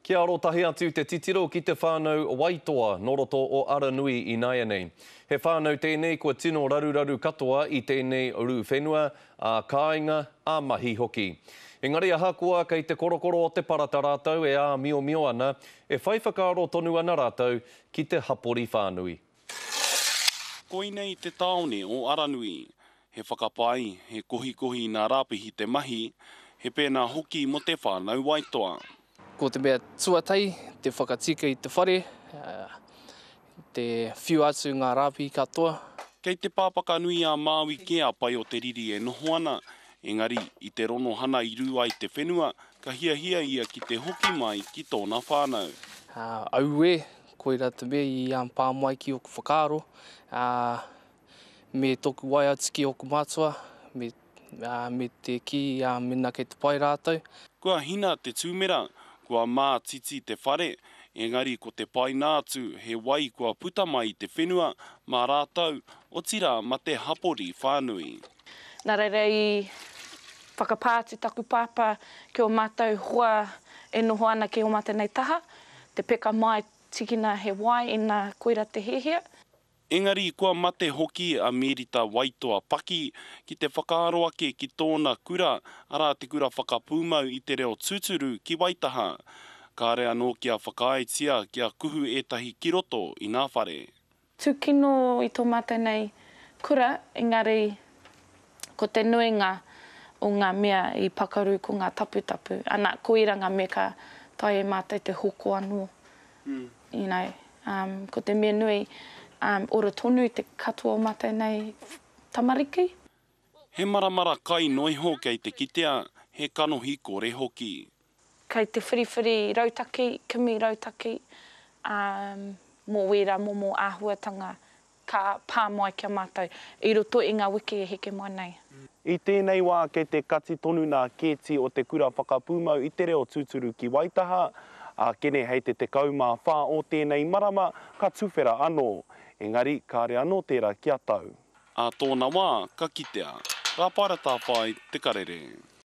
Kia arotahi atu te titiro ki te whānau Waitoa nō roto o Aranui ināianei. He whānau tēnei kua tino raruraru katoa i tēnei rū whenua, ā kāinga, ā mahi hoki. Engari ahakoa kei te korokoro o te parata rātou e āmiomio ana, e whai whakaaro tonu ana rātou ki te hapori whānui. Koinei te tāone o Aranui. He whakapae, he kohikohi nā Rāpihi te mahi, he pēnā hoki mō te whānau Waitoa. Ko te mea tuatahi, te whakatika i te whare, te whiu atu ngā rāpihi katoa. Kei te Pāpakanui a Māui kē a Pai o te Riri e noho ana, engari, i te ronohana i rū ai te whenua, ka hiahia ia ki te hoki mai ki tōna whānau. Auē, koira te mea i pā mai ki oku whakaaro, ā, me toku waea atu ki oku mātua, me, ā, me te kī, ā, mēnā kei te pai rātou. Kua hina te tūmera, kua mātiti te whare, engari ko te paina atu he wai kua puta mai i te whenua mā rātou, otirā ma te hapori whānui. Nā reira i whakapā atu taku pāpā ki ō mātou hoa e noho ana ki ō mātou nei taha, te peka mai tikina he wai ina koira te hiahia. Engari kua mate hoki a Mērita Waitoa Paki ki te whakaaro ake ki tōna kura, arā te kura whakapūmau i te reo tūturu ki Waitaha. Kāre anō kia whakaaetia kia kuhu ētahi ki roto i nā whare. Tūkino i tō mātou nei kura, engari ko te nuinga o ngā mea i pakaru ko ngā taputapu. Ana, koira ngā mea ka taea e mātou te hoko anō. You know, um, ko te mea nui, um, ora tonu te katoa o mātou nei tamariki. He maramara kai noiho kei te kitea, he kanohi kore hoki. Kei te whiriwhiri rautaki, kimi rautaki, ā, mō wērā momo āhuatanga ka pā mai ki a mātou i roto i ngā wiki e heke mai nei. I tēnei wā kei te kati tonu nā kēti o te Kura Whakapūmau i te Reo Tūturu ki Waitaha, ā kene hei te 14 o tēnei marama ka tuwhera anō. Engari kāre anō tērā kia tau. Ā tōna wā ka kitea. Rāpaera Tāwhai, Te Karere.